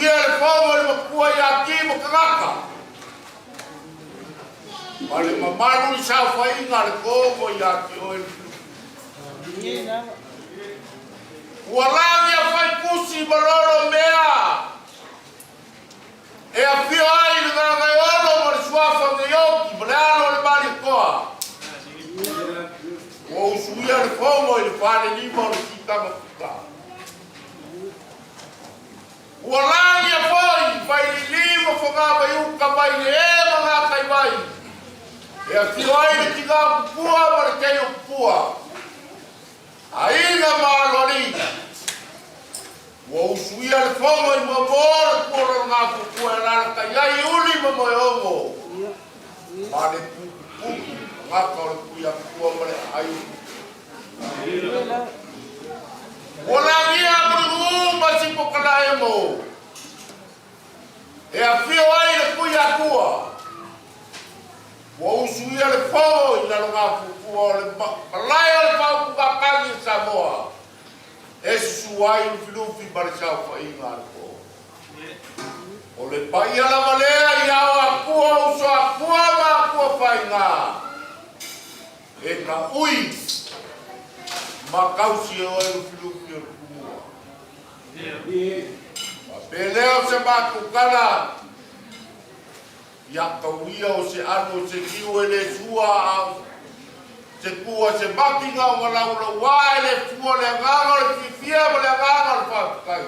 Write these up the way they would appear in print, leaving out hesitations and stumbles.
usuia le fono i le matua ia Ki ma Tagata ma le mamalu i saofaiga a le Komo ia te oe Lufilufi. Ua lagi a Faikusi ma Lolo mea e afio ai le Gagaeolo ma le Suafa Neioki ma le alo o le Malietoa. Ua usuia le fono i le falelima o le Sitamafuta. Ua lagia foi Vailili ma Fogavaiuka mai le e ma Gataivai e afio ai le tina o Pupua ma le tei o Pupua, aiga ma aloalii. Ua usuia le fono i Moamoa le Puolologafufua e alalatai ai Uli ma Moeogo ma le Putuputu, tagata o le Tuiatua ma le aai o Putu. Ua lagia Mulimu'u ma Sipokalaemo e afio ai le Tuiatua. Ua usuia le fono i Lalogafufua o le malae o le faautugatagi a Samoa. E susu ai Lufilufi ma le saofaiga a le po. O le paia lava lea i ao akua, uso akua ma akua faiga e taui ma tausi e oe Lufilufi o le Tumua. Faapea lea o se matou tala, Ia tauia o se alu o se niu e le sua a o se tu a se makiga o nga laulauā e le fua le agaga o le fiafia ma le agaga o le faafetai.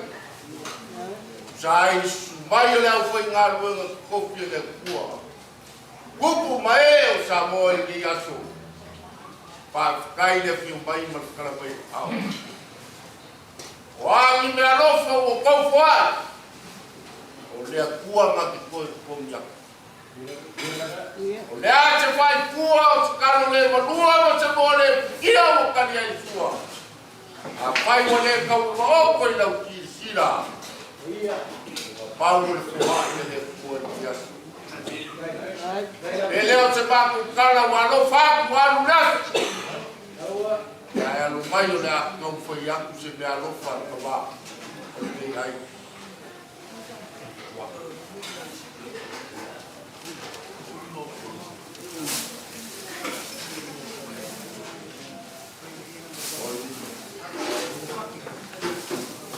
Tusa ai le susu mai o le aufaigaluega totofi a le Atua, tupu ma ee o Samoa i lenei aso. Faafetai le afio mai ma le tatala mai o ao. O a ni meaalofa ua outou foai, o le Atua na te toe totogi atu. O le a se faifua o se kalo le malua ma se moa le pukia ua kali ai le sua, afai ua le taumaoto i lau silasila, ua pau le foai a le Atua i le aso. E le o se matou tala ua alofa atu ua alu le aso. Ae alo mai o le a taumafai atu se meaalofa a le tama o lenei aiga.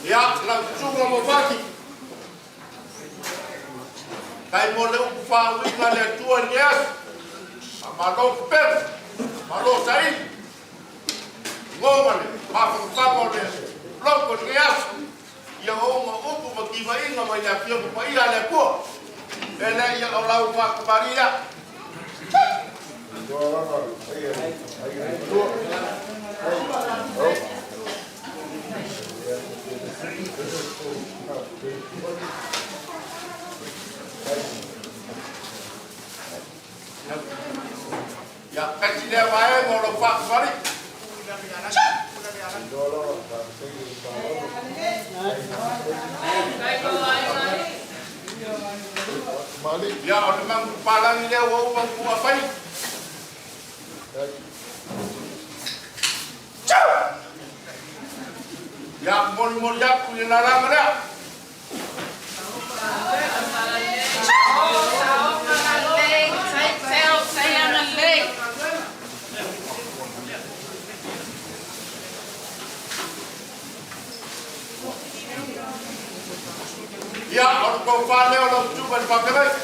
Ia, lau susuga Mofati, tai mo le upu faauiga a le Atua i lenei aso, faamalo pepelo, faamalo saili, Ngoga le mafafaga o le loto i lenei aso, ia ouga upu ma timaiga mai le Afioga Paia a le Atua. E le ia o lau faatamalii lea. Ia, kasi lea vaega o lau faatamalii. Ia, o le manupapalagi lea ua uma ona tuu afai. Ia, molimoli atu i le lalaga lea. Ia, o le tofa lea o lau susuga i le Faafeagaiga.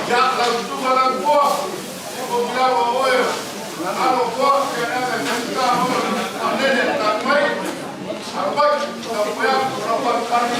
Ia, lau susuga lau toa, o lau o oe, alo toa, ia ave katika o anele ta mai, alo mai, tau pea, lau panu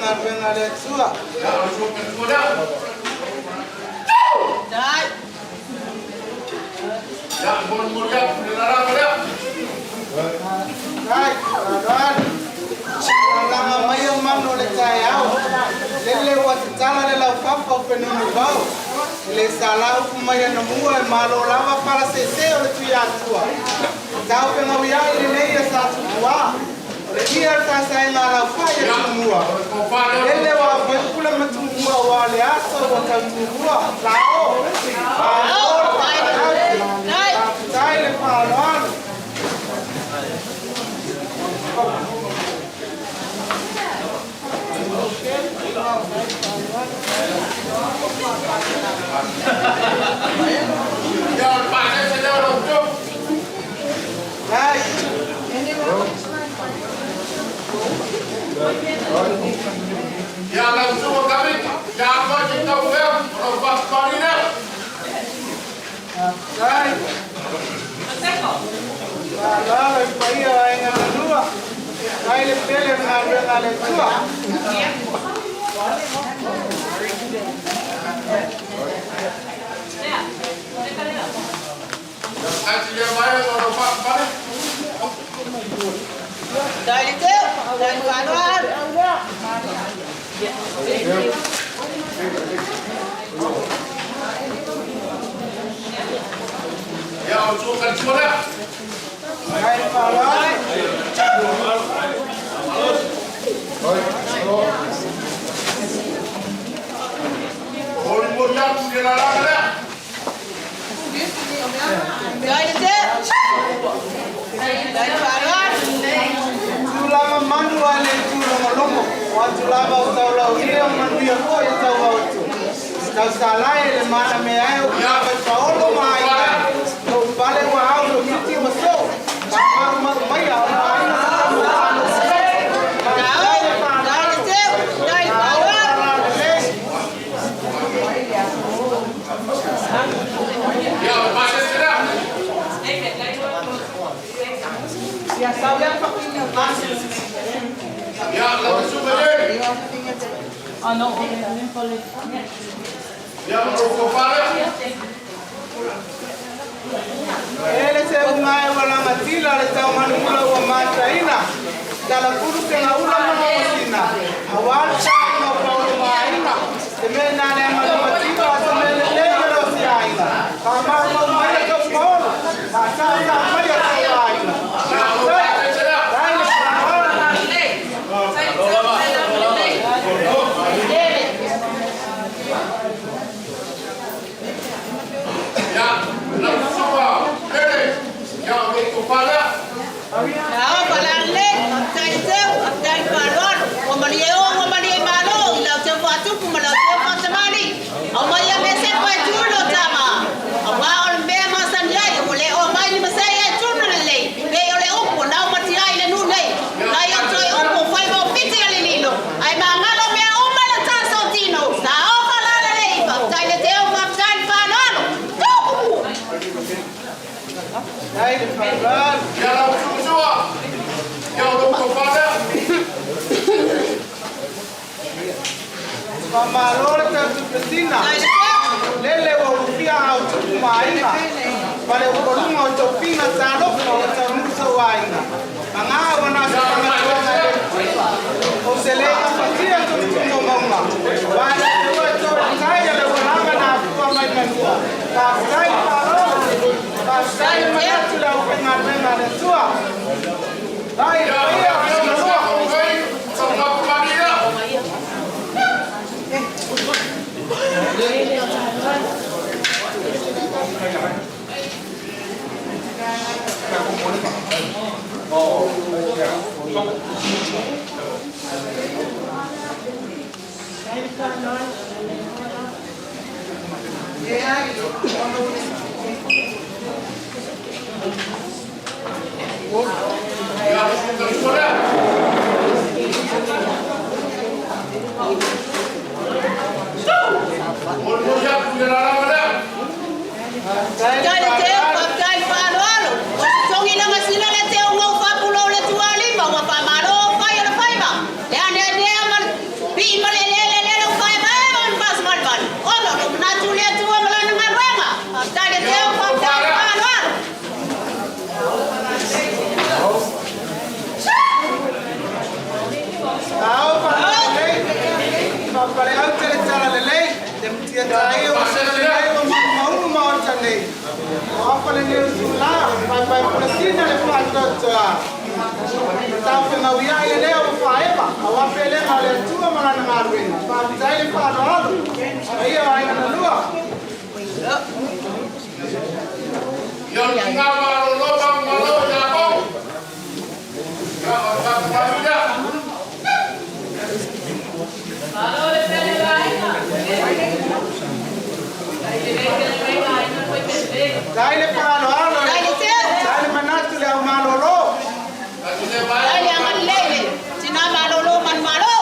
aufaigaluega a le Atua. Ia, o le suafa lea. Ia, molimoli atu le lalaga lea. Faafetai, faaaloalo. Lalaga mai o manu o le taeao. Lele ua tatala le laufafa o Fenunuivao. E le sala upu mai anamua e malo lava falasese o le Tuiatua. E taufegaui ai lenei e sa tupuā. O le ia le taasaega a laufai e Ia, Tumua. o le tofa lea. Lele ua faipule ma Tumua ua o le aso ua tautumua. Lao! Malo le faatausi. Faafetai le faaaloalo. Ia, o le pasese lea o lau Afioga. Dai. Ia, lau susuga Kamiti, ia atoa se i tau pea, o lau faapapali lea. Faafetai. Faaaloalo i paia o aiga malua. Ai le pele o le galuega a le Atua. Tasi lea vaega o lau faapapali. Ia, o le suafa lea. Ai le faaaloalo. Molimoli atu le lalaga lea. Tulaga manu a le tulogologo, o atu lava o taulauia o manuia foi e tau atu. Tausalae le mana mea ai o kulava i paolo ma ai ai. O pale ua au lo miti ua so. Ka maru maru mai a o maina sa tamu tano. Faafetai le faaaloalo. Malo le Ia, o le pasese lea. Ia, lau susuga Ieli. Ia, o lou tofa lea. Ele se ungae ua lagatila le taumanumula ua mataina. Talapulu ke gaula ma gamasina. Auā le taina o paolo ma aiga. Se mea na le agalumatino a se mea lelei e leo se aiga. Faamaumau mai le tou paolo. Faasaosaa mai a tou aiga. Ia, o lou pasese lea. Dai le faaaloalo. Ia, lau susuga Pele. Ia, o lou tofa lea. Dai le faaaloalo. Ia, lau susuga Sua. Ia, o lou tofa lea. Faamalo le tautupesina. Lele ua ulufia au tupu ma aiga. Pale upoluga o tofiga talofa o taunuu sou aiga. Pagā ua na se fagatuaga e le O se le gafatia tututuga o mauga. Ua e le Atua e toetai a le ualaga na afua mai manua. Faafetai le faaaloalo. Faafetai le manatu i le aufaigaluega a le Atua. Dai le Ia, paia o lau susuga malua. Oi, sau faapapali lea. Ia, o le susuga Sua lea. Molimoli atu le lalaga lea. Faafetai le faaaloalo. Ua e pulasina le faatoatoa. Taufegaui ai le leo ua faaeva, auā pelega a le Atua ma Lana galuega. Faafetai le faaaloalo. Paia o aiga na lua. Ia o le tiga malolo manumalo ia Pou. Ia o le tatou lea. Malo le pele aiga. Tai le faaaloalo. Tai le teu. Tai le manatu le au malolo. Tasi le vai. Tai le agalelei le tina malolo manumalo.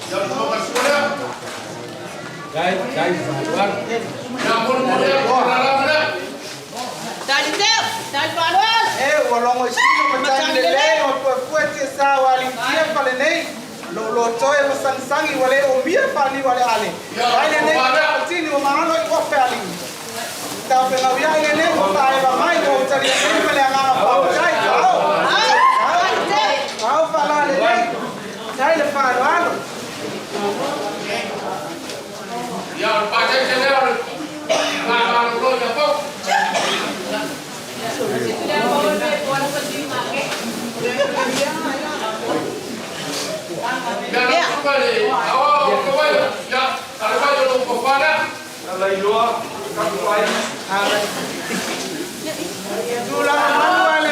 Ia o le soga sua lea. Ia moli moli ia ko la la lea. Tai le teu, tai le faaaloalo. E ua logo i sino matagi lelei ma puepue tiasā ua aliitia falenei. Lo'olotoe ma sagisagi ua lē omia faaliu a le ale. Ai lenei matini ua magalo i ofe alii. Taufegauia'i lenei ua faaeva mai ua utalia nei ma le agaga faafetai. Ao. Ao, tai le teu. Ao faalalelei. Tai le faaaloalo. Ia o le pasese lea o le tiga malolo ia Pou. Ia lau susuga i le aoao o le ia tale mai o lou tofa lea. Tulaga manu a le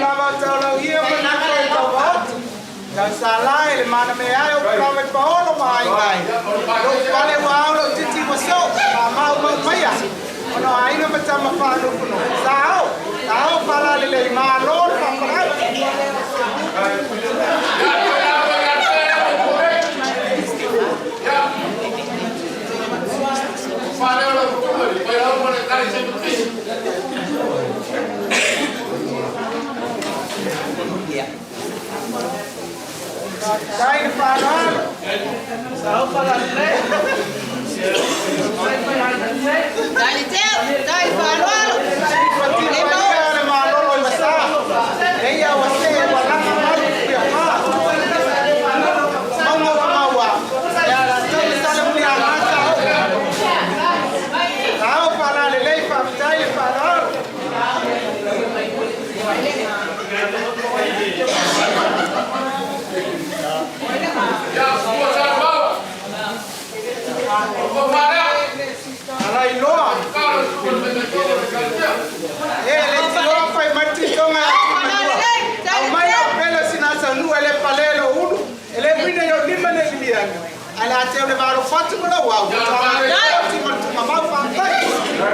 lava taulauia manatu e tauvaotu. Tausalā e le manameae o pulava i paolo ma aiga ai. Lou pale ua ao lou titi ua soo, maumau maia. Ona o aiga ma tama faanofonofo. Sa ao, sa ao faalalelei malo le faapalau. Ia ia ia ia ia. Tofa lea o lau susuga i le failauga ma le Ekalesia Metotisi. Tai le faaaloalo. Tai le teu, tai le faaaloalo. Patino paia le malolo i vasā. Eia ua see ua laga malu puiafā. Mauga ua maua. E a latou le tala muliaga sa oo. Sa ao faalalelei faafetai le faaaloalo. Ia ua sa le vao. O le tofa lea. Alailoa. Ka o le susuga i le faitaitolo o le Ekalesia. E le tiloa fai mai titoga Ao faalalelei, tai au le mai teu. au pele sina saunua e le palelo ulu. E le wina i o lima le liliana. Ale a te o le valo fatu ma lau au. Ti ma le mau faafetai.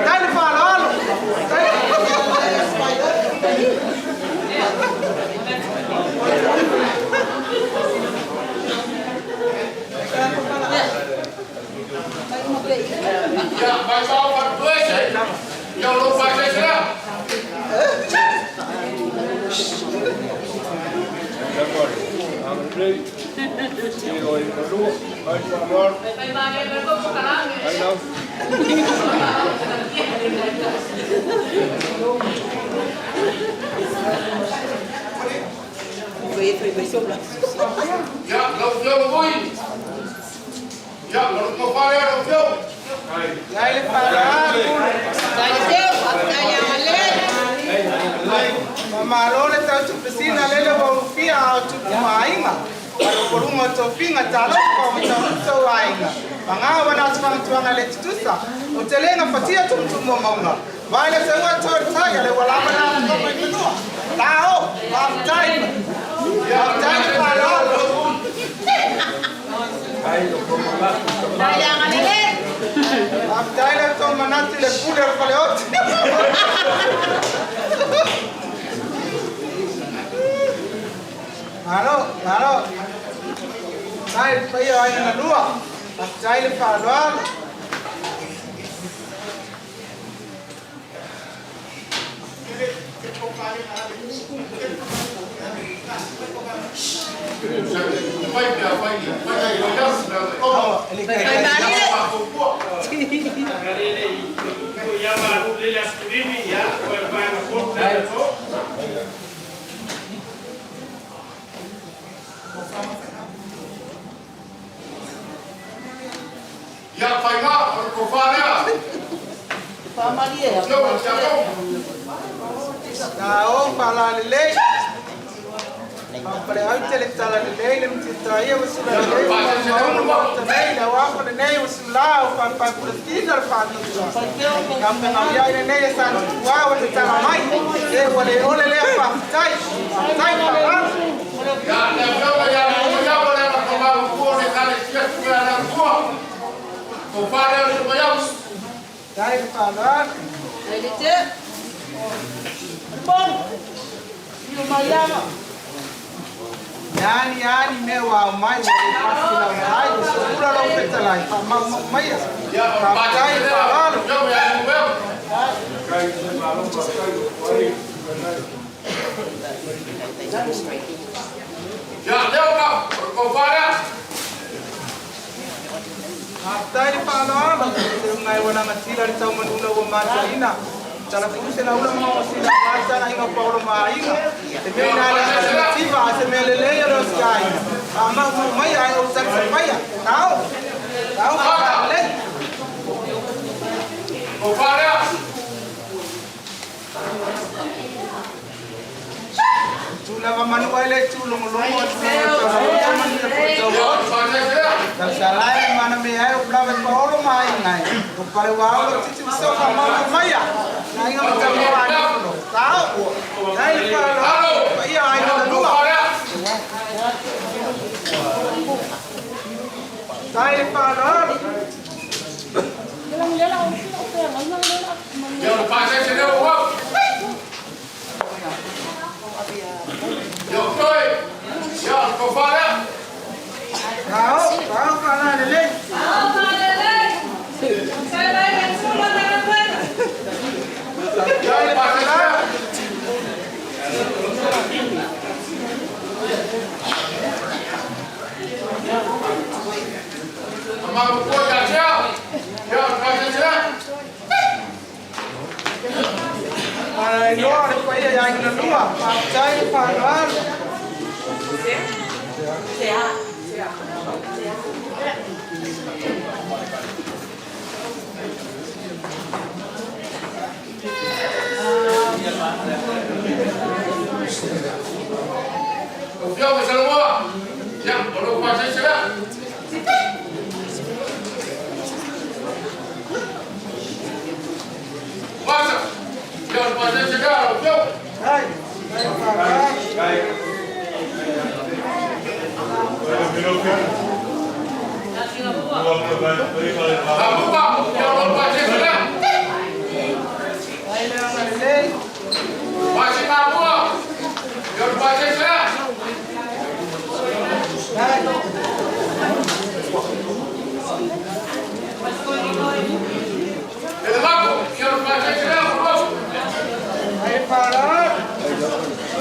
Tai le faaaloalo. Tai. Ia vai sao fatuese. Ia o lou pasese lea. Ia lau afioga foi. Ia o le tofa lea lau afioga. Tai le faaaloalo. Tai le teu, tai le agalelei. Malo le tautupesina lele ua ulufia ao tupu ma aiga. Palopoluga o tofiga talofa o matautu aiga. Pagā ua na o se fagatuaga le tutusa. O te lē gafatia tumutumu o mauga. Vae le seuga toe tai ale ua lava na atoga i fanua. La o, faafetai. Faafetai le faaaloalo. Tai le agalelei. Faafetai le tou manatu i le pule o le faleotu. Malo, malo. Tai le paia o aiga na lua. Faafetai le faaaloalo. Fai pea fai fai fai ia. Tai malie. Ia, Faiga, o le tofa lea. Afioga i le Tiakono. Tao faalalelei. Faapaleau tele tala lelei le mtitaia ua sula lelei maunu maota nei le auafa lenei ua sulā o paepaepuletina le faatutua. Kapenauiai lenei e sa tutuā ua tatala mai. E ua le ole lea faafetai. Faafetai faalalo. Ia, le Afioga ia Lilomaiava le Anakamaua o le Ekalesia Tuialeatua. Tofa lea Lilomaiava. Tai le faaaloalo. Yani yani mea ua ao mai ua le pasi lau vaai ua so'ula lou fetalai faamaumau maia. Ia, o le Faafetai Pasese le lea, faaaloalo. Afioga ia Lilomaiava. Ia, Leoka, o le tofa lea. Faafetai le faaaloalo. Seuga e ua lagatila le taumanuga ua mataina. Talafulu se laula ma magasila aua le talaiga o paolo ma aiga. Le mea Ia, o ina le le Pasese lea. agalativa a se mea lelei o le ositaina. Faamaumau maia ae ou talisapaia. Tao. Tao Fata, faalelei. tofa lea. Tulava manu ai le tulogologo o le tausaga manuia foi Ia, o le tauaoto. Pasese lea. Tausalai le mana mea ai o pulava i paolo ma aiga ai. O pale ua ao lo titi usoka maumau maia. Na aiga ma taua anifulo. Tao. Tai le Alo, faaaloalo. Paia ai ia, o na le lua. tofa lea. Tai le faaaloalo. Ia, o le Pasese lea ua au. Ia, o toe. Ia, o le tofa lea. Tao. Tao faalalelei. Ia, o Tai le le Pasese faaaloalo. lea. Tama matua ia Tea. Ia, o le Pasese lea. Malailoa le paia ia aiga na lua. Faafetai le faaaloalo. O Afioga i Salemu'a. Ia, o le Pasese lea. Pasa. Ia, o le Pasese lea, lau Afioga. Tai. Tai le faaaloalo. Tapuga, ia, o le Pasese lea. Tai le agalelei. Pasikamua. Ia, o le Pasese lea. Tai. Ele Lako, ia, o le Pasese lea, o Tai le faaaloalo.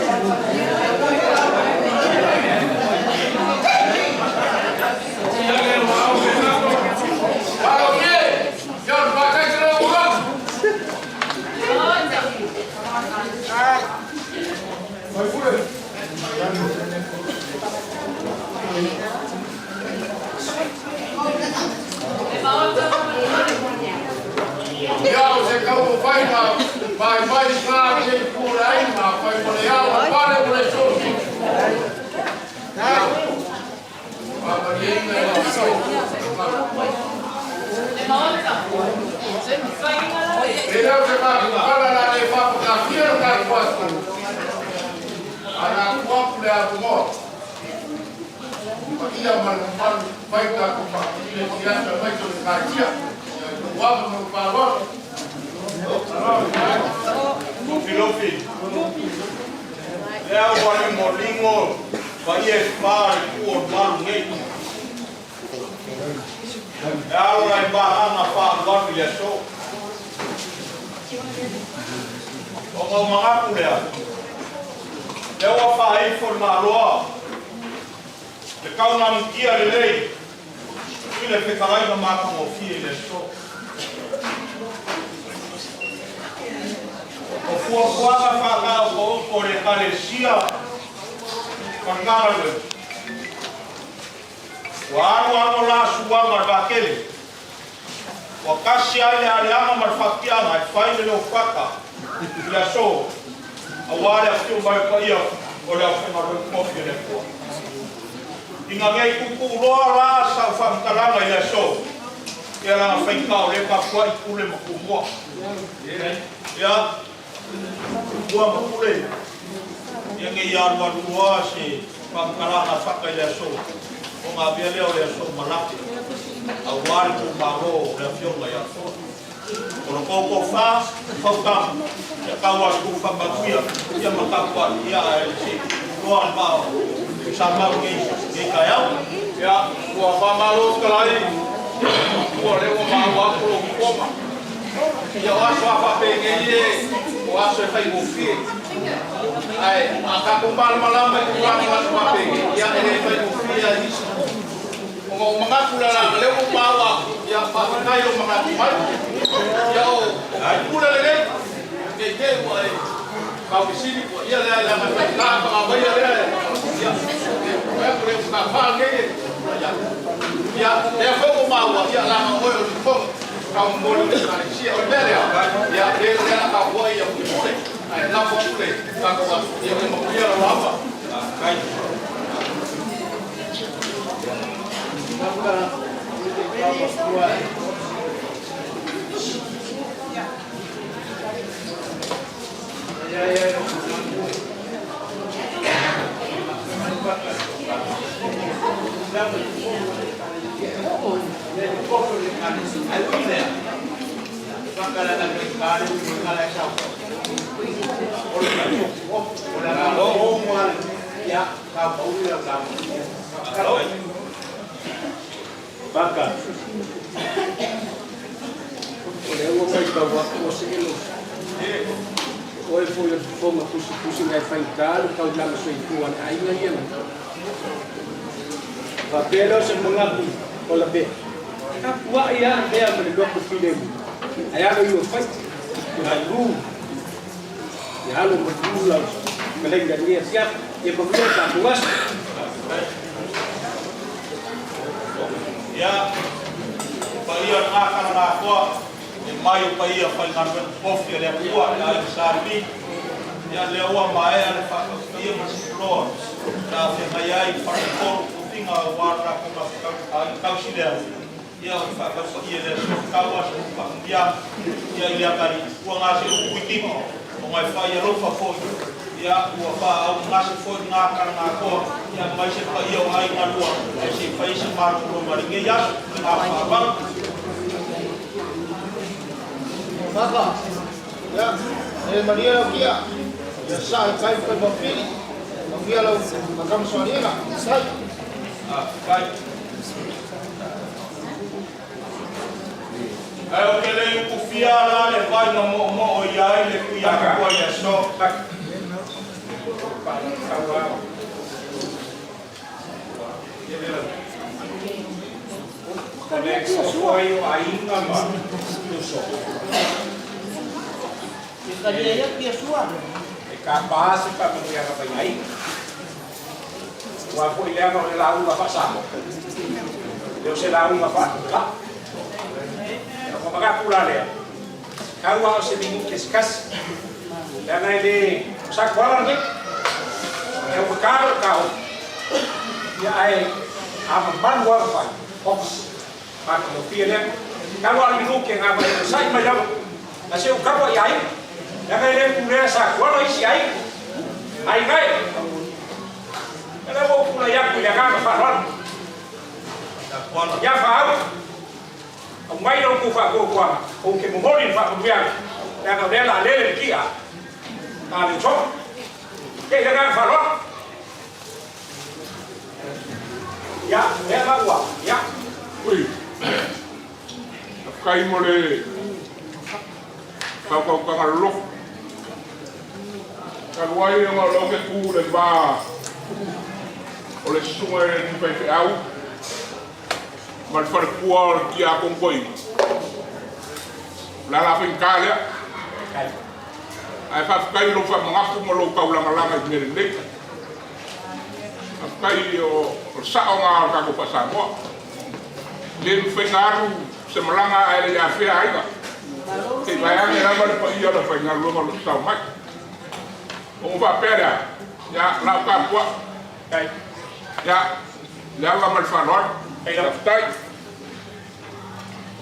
Palopie. Ia, o le Pasese lea, o Tai. Ia, o se kau o fai ma mai mai ngā ni pule ai ma fai mo le ao pale mo le sosi. Tai. Ma ma ni inga e so. E leo se ka kala la le fa ka fia ka kwasu. Ana kuapu le atu mo. Pa ia ma le malu fai ka ko pa ile siasa mai so le ka tia. Ia ko wapu mo pa lo. Lofi lofi. Lea ua le moligo paia e fā le pua o le malu nei. E alo lai pagaga faalualu i le aso. O gaumagapu lea. Lea ua faaifo le maloa. Le kaugamutia lelei. I le fetalaiga matagofie i le aso. O fuafuaga faagaogo'o le Ekalesia Ua tasi ai le aleaga ma le faapiaga e fai le leofata i le aso, auā le afio mai o paia o le aufaigaluega tofi a le Atua. Ina nei tuutuu loa la sau faamatalaga i le aso, ia lana faita o lea e tapuai Pule ma Tumua. Ia, Tumua ma Pule, ia ne i alualu loa se faamatalaga a Fata i le aso, ona avea lea o le aso malape, auā le itumalo o le Afioga ia Toa. O le tou tofa, fautaga, ia tau a le tou faamanuia, ia ma tapuai, ia ae se i tuutuu loa le vaa o Samau i lenei taeao. Ia, ua faamalo fetalai, ua lea ua maua atu lou koma. Ia o aso a faapenei e, o aso e faigofie. Ae a tatou malamalama i tulaga o aso faapenei, ia e le faigofie lava i nisi. Ona ou manatu lea leaga lea ua ou maua atu, ia faafetai i lou manatu mai. Ia o pule lenei, ne i te i ua e taufesili ua ia lea leaga e faigata pagavaia lea e, ia, e atu lea ua tafā lenei e, ia, ia, lea foi ua ou maua, ia leaga o oe o le fofoga taumomoli o le Ekalesia. O le mea lea, ia, le o lea la tapuai ia pule, ae lafo atu le tatou aso, ia ua manuia lau lauga. Baka. O lea ua matau atu ua see lou oe foi o le fofoga pusipusiga e faigata le taulaga soifua a le aiga ia nei. Faapea lea o se manatu o Lavea, tapuai lava mea ma le loto filemu, ae alo i uafaiti, ia malu, ia alo malu lau fetalaiga i lenei afiafi, ia manuia le tatou aso. Ia, o paia lena Kalagatoa, e mai o paia faigaluega tofi a le Atua i le aiga Sa Levi. Ia, lea ua maea le faataupaia ma le sipuloa sa feagai ai i faleupolu tofiga aua le latou aiga tausi lea. Ia, o le faataupaia lea soatau a se faamanuia ia i le atalii ua gase upu itiiti ona e fai alofa foi. Ia, ua faaauugase foi lena Kalagatoa, ia aemaise paia o aiga lua ae se i fai se malologa i lenei aso. Le agaga faaaloalo. Baba, ia, e malie lau kia, ia sa i kai kai mapili, manuia lau makamasoaliga, sai. Faafetai. Ae ou te le i utufia la le vai na moomoo ia ai le Tuiatua i le aso. Aua foi leaga o le lauga faa-Samoa, e le o se lauga faa-Tula. Ia ona manatu la lea, tau lava o se minute se tasi, leaga e le o sa koala lenei. E augata lou taofi, ia ae a mamalu lava le fai, oka, matagofie lea. Talu lava o le minute na ma e onosai mai lava, ae se i ou taua i aiga, leaga e le pulea sa koala isi aiga. Aiga e! Ia lea ua ou tulai atu i le agaga faaaloalo. Ia Faau, aumai la outou faatuatuaga, ou te momoli le faamanuiaga, leaga o lea o le a lele le ti'a a le usoga. Ia i le agaga faaaloalo. Ia, lea la ua, ia. Ui, faafetai mo le fautautaga loloto. Talu ai ona o lea ou te tu i le va o le susuga i le alii faifeau ma le faletua o le Tiakono Toeaina, o le ala faigata lea. Ae faafetai i lou faamanatu ma lou taulagalaga i mea lelei. Faafetai o le sao lena o le tatou faa-Samoa. E le mafai ona alu se malaga ae le i afea aiga. Se i vaeane lava le paia o le aufaigaluega o lo o tatau mai. Ona ou faapea lea, ia, o le a ou tapuai. Ia, le ava ma le faaaloalo. Faafetai.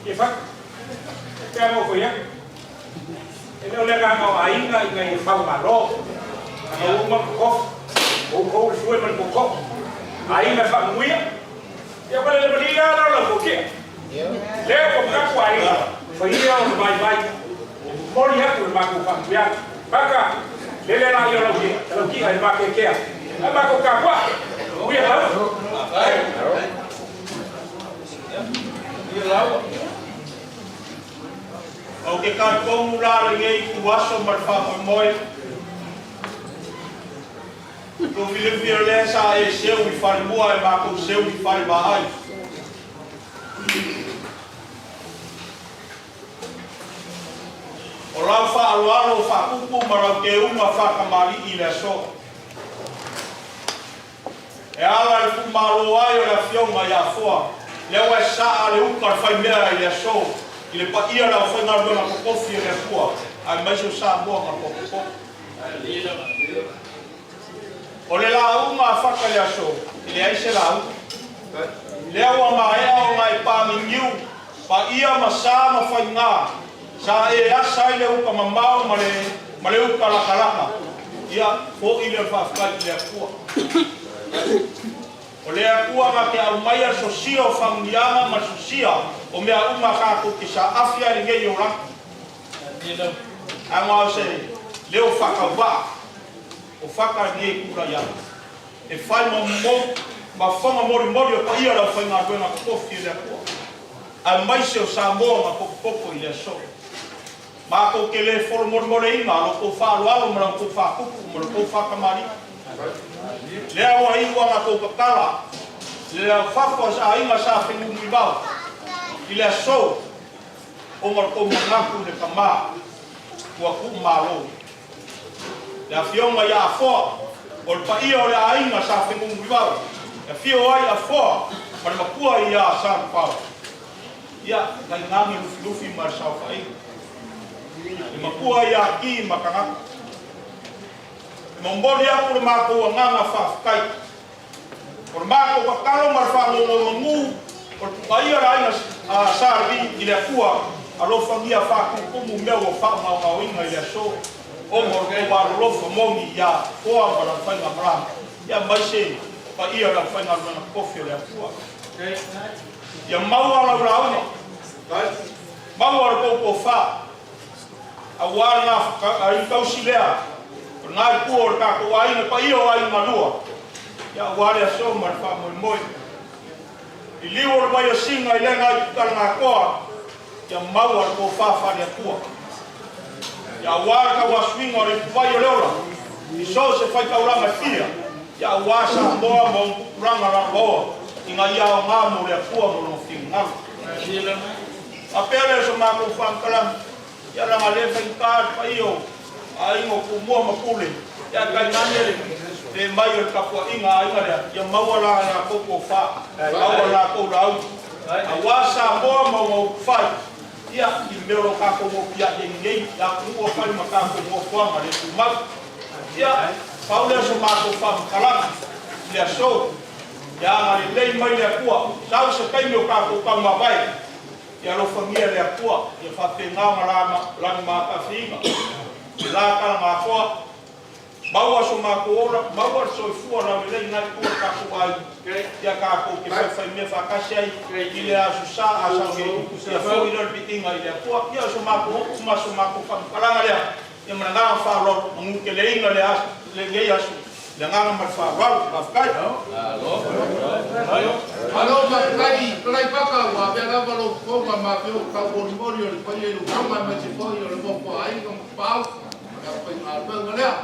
Ia fai. Pe a mo foi atu. E le o le agaga o aiga ina ia fau malo. Ana ua uma kokofu. Ou le sue ma le koko. Aiga e faamanuia. Ia wale le mali la la la ko kia. Lea ko ka ku aiga. Fa ia o le vai vai. Moli atu le mako faamanuia. Paka lele la ia lau kia. Lau kia e ma ke kea. Ai mako ka kwa. Uia lau. O ke talitonu la lenei ituaso ma le faamoemoe. Lou filifili o lea sa e seu i falemua e matou seu i falevaai. O lau faaaloalo faapupu ma lau teuga faatamalii i le aso. E ala i le tuumalo ai o le afioga ia Afoa, lea ua e saa le uta o le faimea i le aso, i le paia o le aufaigaluega totofi a le Atua, aemaise o Samoa na potopoto. O le lauga a Fata i le aso, e leai se lauga. Lea ua maea ona e paginiu, paia ma sa ma faiga, sa e asa ai le uta mamao ma le uta latalata. Ia, fo'i lea o le faafetai i le Atua. O le Atua na te aumaia le sosia o faamanuiaga ma le sosia o mea uma tatou te saafi ai lenei olaga. Ae ma o se leo faatauvaa o Fata lenei tulai atu. E fai ma mo ma fofoga molimoli o paia o le aufaigaluega totofi e le Atua, aemaise o Samoa na potopoto i le aso. Matou te le folomolemoleina lo tou faaaloalo ma la outou faatupu ma lo tou faatamalii. Lea ua iu ana tou tatala le laufafo a aiga sa Fenunuivao i le aso ona o le tou manatu i le tama ua tuumalo. Le afioga ia Afoa, o le paia o le aiga sa Fenunuivao, e afio ai Afoa ma le matua ia Salupao. Ia, tainane lufilufi ma le saofaiga. Le matua ia Ki ma tagata. E momoli atu le matou agaga faafetai. O le matou tatalo ma le faanonomanu o le tuuaia le aiga sa Levi i le Atua alofagia faatumutumu mea ua faamaomaoina i le aso ona o le tou alolofa moni ia Foa ma lau faigamalaga ia aemaise paia o le aufaigaluega tofi o le Atua. Ia maua lau lauga, maua le tou tofa, aua le gafatausi lea o lena itu o le tatou aiga paia o aiga lua, ia aua le aso ma le faamoemoe. I liu o le vaiasiga i lena itu talagatoa, ia maua le tofa faale-Atua. Ia aua le tauasuiga o le ipuvai o le ola, i so o se faitaulaga e fia, ia aua Samoa ma ona tupulaga lalovaoa, ina ia aoga mo le Atua ma lona finagalo. Faapea lea o so matou faamatalaga, ia laga le faigata le paia o aiga o Tumua ma Pule, ia tainane le mai o le tapuaiga a aiga lea, ia maua la latou tofa, maua latou lauga. Aua Samoa ma ona upufai, ia i le mea o lo o tatou nopiai ai nei, le atunuu ua fai ma tatou nofoaga le tumau. Ia, pau lea o so matou faamatalaga i le aso, ia agalelei mai le Atua, sau se taimi o tatou taumavae, ia alofagia le Atua, ia faapena ona lagi mataafiina le la talagafoa, maua so matou ola, maua le soifua laulelei nai tua o tatou aiga, ia tatou te faifai mea faatasi ai i le aso sa a sau nei, ia fo'i lea o le viiga i le Atua. Ia o so matou upu ma so matou faamatalaga lea, ia ma le agaga faaaloalo, manuteleina le aso, lenei aso, le agaga ma le faaaloalo. Faafetai. Malo faafetai Talai Paka ua avea lava lou fofoga ma afio taumolimoli o le paia i le usoga aemaise foi o le nofo a aiga ma tapaau ma le aufaigaluega lea.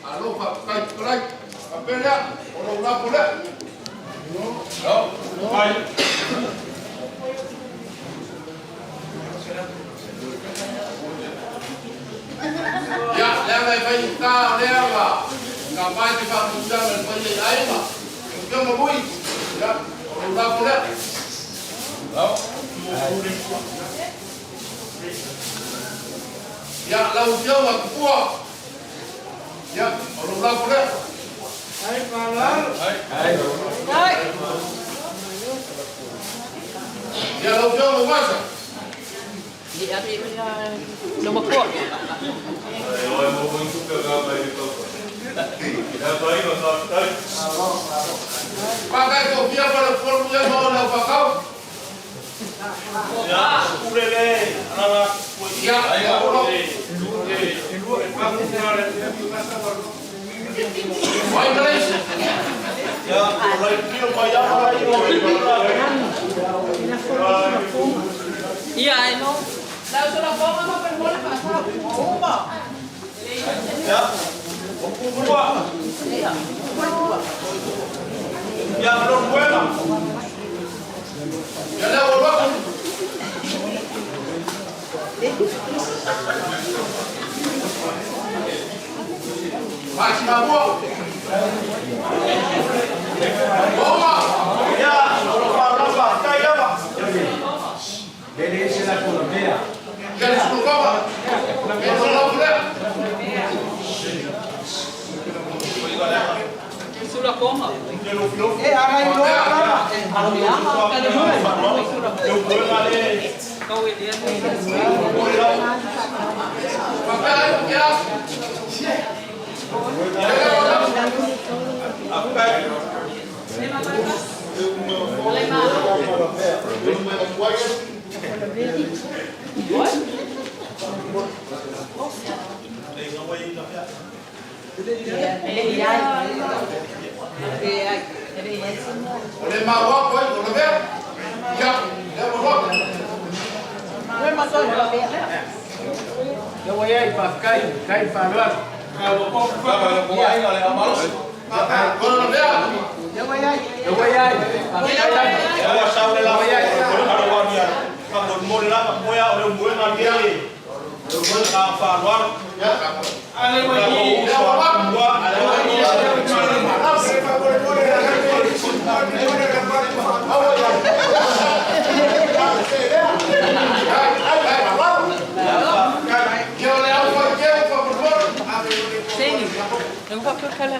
Malo faafetai Talai. Faapea lea, o lou lafo lea. Ia, leaga e faigata o lea ua tapae se faamanuiaga i le paia i aiga. Lau Afioga Vui, ia, o lou lafo lea. Ia, lau Afioga Tupua, ia, o lou lafo lea. Ia, lau Afioga Uasa. Pakai tofia pada formu yang mau lau pakau. Ia, ia, ulo. Vai Malaysia. Ia, ai no. Lau sola ponga ma per mole pa sa. Uma. Ia lo buena. Ia leo ulo. Vai Mabua. Boa. Ia, o lo fa tai lava. Lele se la Colombia. Ia le sulukoma. Ia lo lafo lea. Sula konga. E agai loa lava. Kau ele. Pakai ai ke as. Ia leo ulo. O le maua koi, o le mea. Ia, leo ulo. Le wa ai pa kai, kai fa lo. Kono le mea. Le wa ai. Le wa ai. Pa kai. Ia sa le la o le alo wa nia. Ka mo mo le lava moea o le muenga le. Le muenga fa lo. Ia. Ale wa ni. Wa ale wa ni. Ia o le au whai keu pa por. Seni. Eu vou para aquela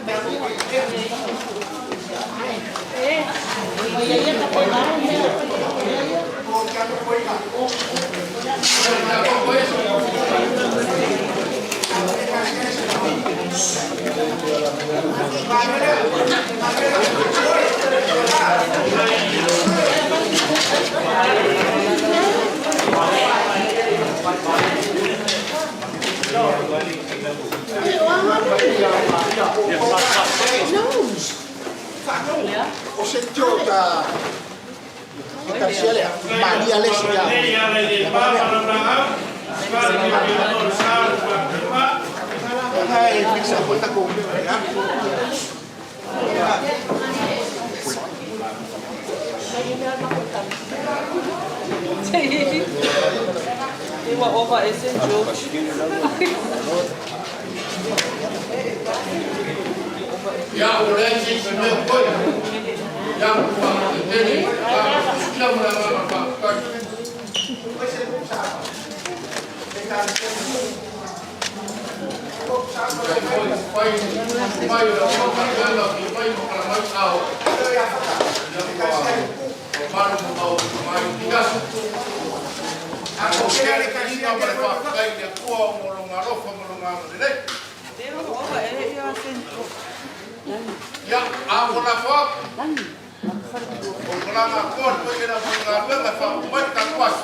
O se ta e Maria Lesia. Ai, fixa puerta con Iwa ova ese jo. Ia o le si si mea koi. Ia kua te tene. Ia mo la ngā pa kai. Pai mai o ka la ki mai mo kala mai ao. Ia kua o maru mo mau mai tigasu. Ako kere ka ma le pa kai le kua o mo longa rofa mo longa le. Ia a mo la fa. O kolanga koa koe e na mo ngā wenga fa mai ka kuasu.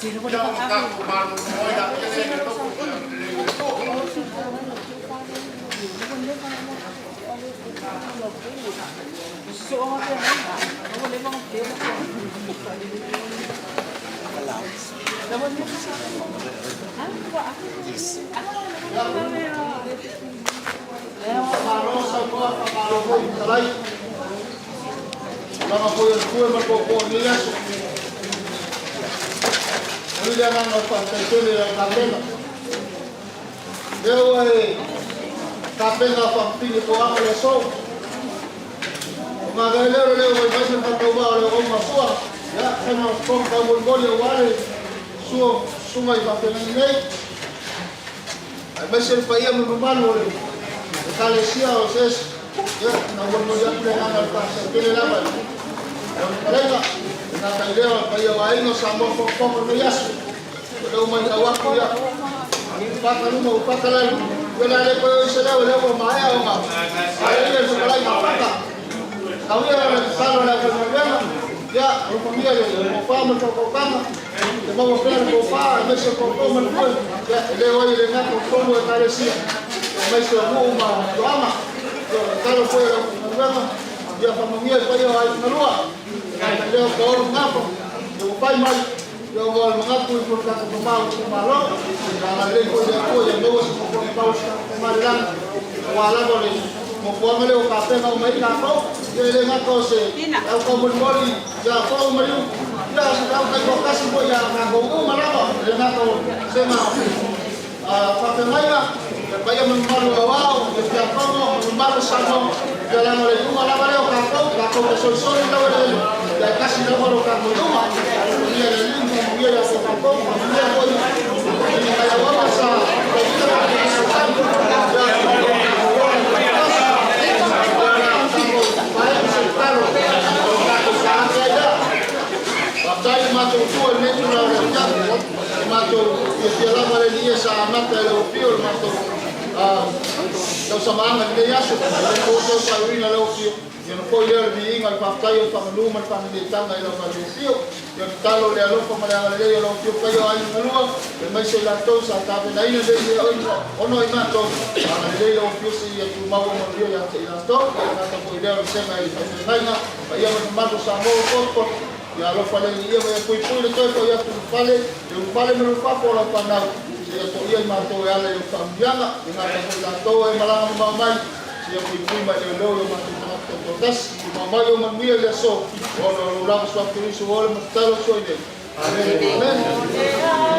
Ia o ka ku malu mo ina ia le le toku le Malo sa moa fa malo foi talai. Lama foi o kue ma ko ko ni aso. Ni le nga fa ta tele la kapena. Leo e kapena fa pini ko amo le so. O nga ga leo leo mai mai sa tau ba le o ma sua. Ia, fai ma fofoga taumolimoli aua le susu o susuga i faafeagaiga nei, aemaise le paia ma le mamalu o le Ekalesia o se esi. Ia, na molimoli atu le agaga o le faafetai tele lava i lau fetalaiga, e gata i lea o le paia o aiga o Samoa fofoga o lenei aso. O lea ua matau atu, ia, ua paka luma ua paka lalo, ia o le a le toe o i se leo, o lea ua maea ona ae ia le fetalaiga a Paka. Tau ia le tatalo a le aufaigaluega, ia, alofagia le tofa ma le faautautaga, ia maua pea le tofa aemaise o le tootoo ma le pue, ia, e le o ai e le gata o totonu o Ekalesia, aemaise o nuu ma afioaga. Ia, o le tatalo foi a le aufaigaluega, ia faamanuia i paia o aiga galua, e gata i lea o Paolo ma Gafa, ia ua fai mai, Ia ona o le manatu i ko tatou tama o le Malo, ia agalelei foi le Atua ia maua se nofoaga pau o si tatou tama i le lagi, aua lava o le nofoaga lea ua tapena uma ai tatou, ia e le gata o se au taumolimoli ia Fo'ou ma Liu, ia o se au taitoatasi foi ia tatou uma lava, e le gata o sega faafeagaiga, le paia ma le mamalu o aoao, le Tiakono ma le mamalu o Samoa, ia leaga o le iuga lava lea o tatou, tatou te solisoli lau eleele, ia e tasi lava lo tatou iuga. Faamanuia le Alii ma faamanuia ia te tatou, faamanuia foi i nai auauna sa tauina tatou fesoasoani, ia lo tatou ola i le tasi, ia o le a tatou paepu se tatalo o lo tatou saati ai lea. Faafetai i le matou tua i lenei itula o le afiafi. E matou fiafia lava le Alii sa amata e lau afio le matou tausamaaga i lenei aso. E le po tau saauina lau afio, ia ona foi lea o le viiga, le faafetai o le faamanu ma le faaneleitaga i lau matou afio. Ia tatalo le alofa ma le agalelei o lau afio paia o aiga galua, aemaise i latou sa tapenaina nei mea ono i matou, agalelei lau afio seia tumau o manuia ia te i latou. Ia gata foi lea o le sega i le faifeagaiga, paia ma le mamalu o Samoa ua potopoto. Ia alofa le Alii ma ia puipui le toe foi atu i le fale, le ulufale ma le ulufafo o lau fanau, seia toia i matou e ala i ou faamanuiaga, e gata foi latou e malaga mamao mai, seia puipui mai leoleo i o matou tagata taitoatasi. Tumau mai ou manuia i le aso, ona o lou lava Suafa Keriso ua ole ma tatalo atu ai nei. Amene. Amene.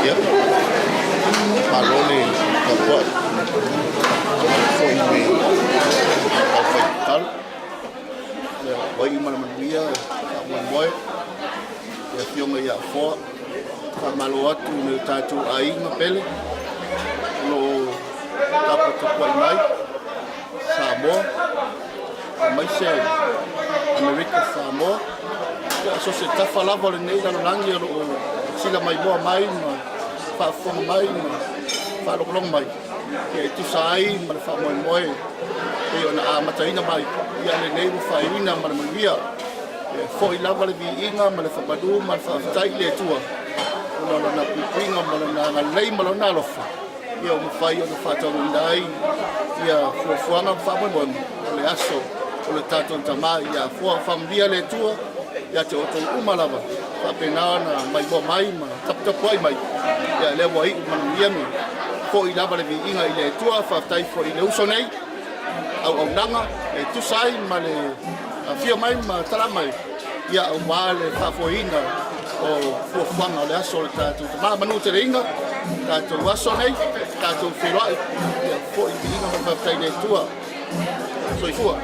Ia, malo le tapuai. Foi le aufai tatalo. Ia, ua iu ma le manuia le faamoemoe i Afioga ia Afoa. Faamalo atu i le tatou aiga pele o lo o taputapuai mai Samoa, aemaise Amerika Samoa. Ia, so se tafa lava o lenei lalolagi o lo o sila maimoa mai ma faafofoga mai ma faalogologo mai, ia e tusa ai ma le faamoemoe pei ona amataina mai, ia lenei ua faaiuina ma le manuia. E foi lava le viiga ma le faamanu ma le faafetai i le Atua ona o lana puipuiga ma lona agalelei ma lona alofa, ia ua mafai ona faataunuuina ai ia fuafuaga ma faamoemoega o le aso o le tatou tama ia Afoa. Faamanuia le Atua ia te outou uma lava, faapena ona maimoa mai ma taputapuai mai, ia lea ua iu manuia me foi lava le viiga i le Atua. Faafetai foi i le uso nei auaunaga e tusa ai ma le afio mai ma tala mai. ia aua le faafoeina o fuafuaga o le aso o le tatou Tama. Manuteleina tatou aso nei, tatou feiloai, ia foi viiga ma le faafetai i le Atua. Soifua.